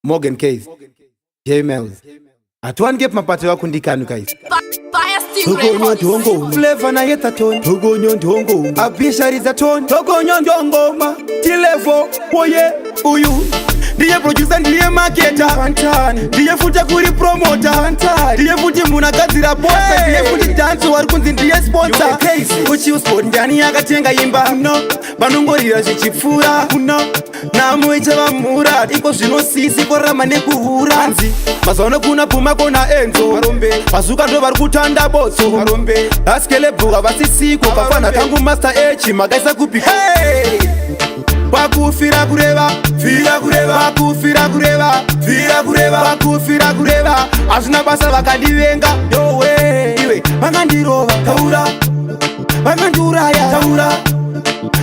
Morgan Case, J Mills. Hatiwanike pamapato vakundikani guys. Tokonyo ndongo Flavor na yeta tone. Tokonyo ndongo Abisharidza tone. Tokonyo ndongoma. Tilevo oye uyu. Ndiye producer, ndiye marketer, ndiye futi kuri promoter, ndiye futi munagadzira poster, ndiye futi dance wari kunzi ndiye sponsor. Kuchillspot ndiani akatenga imba? Vanongorira zvichipfuura, namo ichavamura iko zvinosisi korama nekuhura. Hanzi mazuva ano kuna Puma, kona Enzo, Bazuka ndo vari kutanda botso, askelebhuka vasisiko kafana kangu Master H makaisa kupi? Hey! Pakufira kureva, fira kureva, pakufira kureva, fira kureva, pakufira kureva, hazvina basa vakandivenga. Yowe iwe, vakandirova, taura, vakandiuraya, taura,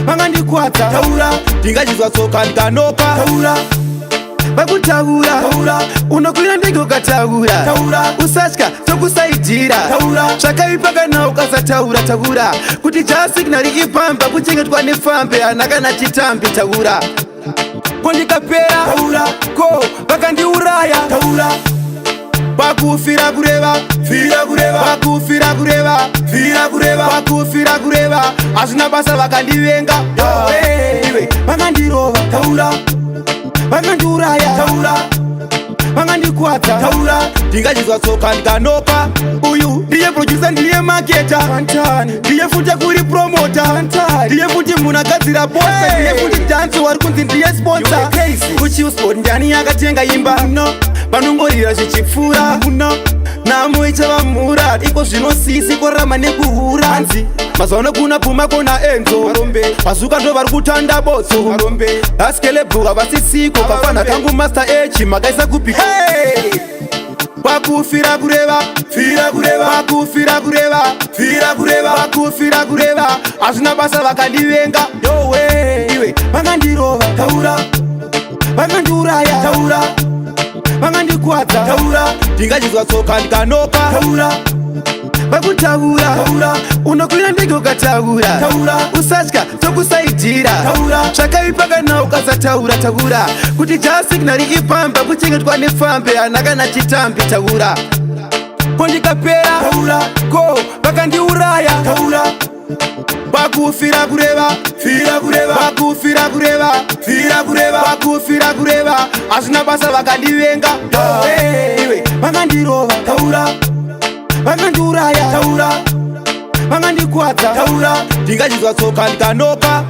vakandikwata, taura, ndingachizwa tsoka ndikanoka, taura, vakutaura, taura, unokwira ndege ukataura, taura, usatya tokusaidhira, taura, zvakaipa kana ukasataura, taura kuti Jah Signal ipamba kuchengetwa nefambe hana kana chitambi, taura, ko ndikapera, taura, ko vakandiuraya, taura, pakufira kureva, fira kureva, pakufira kureva, fira kureva, pakufira kureva, hazvina basa vakandivenga. Iwe, vakandirova, taura, vakandiuraya, taura, vakandikwata, taura, ndingachizwa tsoka ndikanoka. Uyu ndiye producer, ndiye marketer, ndiye futi kuri promoter, ndiye futi munagadzira poster, ndiye futi dance wari kunzi ndiye sponsor. Kuchillspot ndiani akatenga imba? Vanongorira zvichipfuura, namo ichavamura iko zvinosisi korama nekuhura. Hanzi mazuva ano kuna Puma, kona Enzo, Bazuka ndo vari kutanda botso, askelebhuka vasisiko kafana kangu Master H makaisa kupi? Hey! Pakufira kureva, fira kureva, pakufira kureva, fira kureva, pakufira kureva, hazvina basa vakandivenga. Yowe iwe, vakandirova, taura, vakandiuraya, taura, vakandikwata, taura, ndingachizwa tsoka ndikanoka, taura, vakutaura, taura, unokwira ndege ukataura, taura, usatya tokusaidhira, taura, zvakaipa kana ukasataura, taura kuti Jah Signal ipamba kuchengetwa nefambe hana kana chitambi, taura, ko ndikapera, taura, ko vakandiuraya, taura, pakufira kureva, fira kureva, pakufira kureva, fira kureva, pakufira kureva, hazvina basa vakandivenga. Iwe, vakandirova, taura, vakandiuraya, taura, vakandikwata, taura, ndingachizwa tsoka ndikanoka.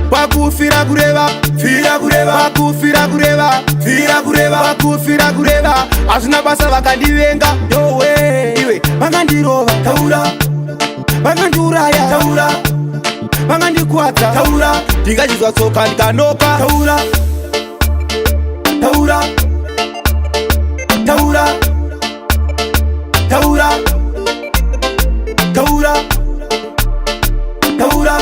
Pakufira kureva, fira kureva, pakufira kureva, fira kureva, pakufira kureva, hazvina basa vakandivenga. Yowe iwe, vakandirova, taura, vakandiuraya, taura, vakandikwata, taura, ndingachizwa tsoka ndikanoka, taura, taura, taura, taura, taura, taura.